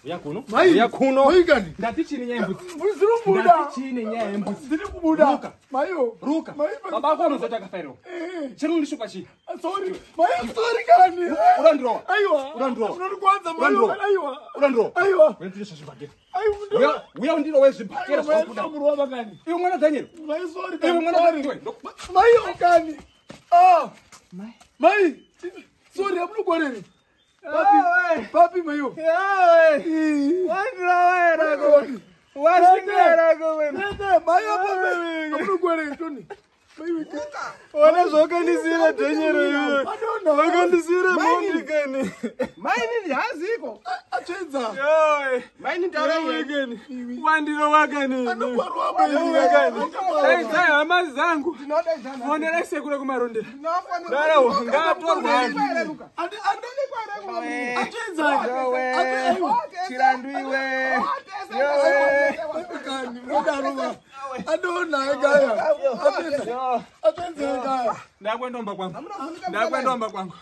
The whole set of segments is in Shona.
Uya kuno. Mai. Uya kuno. Mai kani. Ndati chini nyaya yembudzi. Ndiri kubuda. Ndati chini nyaya yembudzi. Ndiri kubuda. Ruka. Maiyo. Ruka. Mai. Baba ako anozoti akafairawo. Chiri undishupa chii? Sorry. Mai sorry kani. Urandirowa. Aiwa. Urandirowa. Unondikwanza mai. Urandirowa. Aiwa. Urandirowa. Aiwa. Uya ndine zvibhakera. Aiwa. Uya uya undirowe zvibhakera zvakuda. Ndinokurova kani. Iwe mwana Daniel. Mai sorry Iwe kani. mwana Sorry. Daniel. Mai kani. Ah. Mai. Sorry amunogwarere. Papi. Papi maiyo. Tete mai apa mai. Amunogwarere Tony. Mai weke. Ona zvakandisira dhenyero iwe. Madonna. Vakandisira mombi kani. Mainini haziko. Achedza. Yoe. Mainini taura iwe. Kani. Wandiro wakani. Anogwarwa Kani. mai. Dai hama dzangu. Tinodaidza. Fonerai sekuru kumarondera. Tinofanira. Dara ngatorwa. Achedza. Chirandu iwe. Kani mudarova. Adona egaya. Achedza. Achedza egaya. Ndakuendomba kwangu. Ndakuendomba kwangu.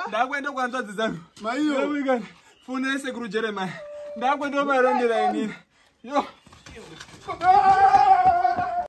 Ndakuenda kuhanzvadzi dzangu. Maiyo. Yowikani. Fonera sekuru Jeremiah. Ndakuenda kumarondera inini. Yo. Ah!